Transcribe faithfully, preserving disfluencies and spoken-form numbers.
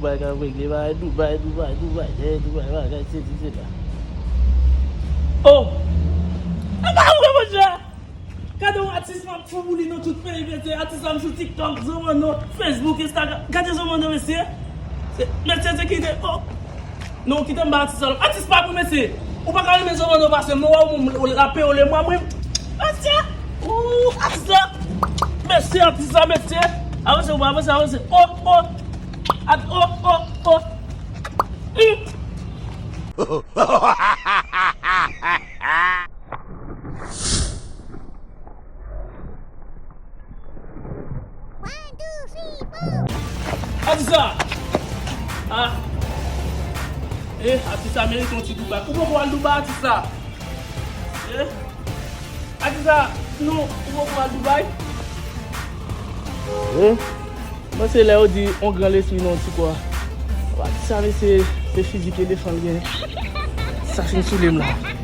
Bagay k ap regle, bagay Dubai, Dubai, Dubai, eh, Dubai, bagay sesi, sela. Oh! E pa vre, monchè! Gade yon atis m ap fou pou li nan tout peyi, mesye. Atis la m sou TikTok, zanmanno, Facebook, Instagram. Gade zanmanno, mesye. Se, mesye, se kite, oh! Non, kite m ba atis la. Atis pa bon, mesye. Ou pa ka renmen zanmanno pase m, non, wè ou, ou, ou lape, ou le mwa, mwen. Mesye! Ooh, atis la! Mesye, atis la, mesye! Avanse, ou pa avanse, avanse. Oh, oh! At, oh, oh, oh! Hmm. Atis la! Ah! Eh, atis la merite yon ti Dubai. Ou poko al Dubai, atis la? Eh? Atis la, non, ou poko al Dubai? Eh? Mwen se lè yo di on gran lespri nan on ti kò. Atis la, mesye, se fizik elefan l gen. Sa fin soule m la.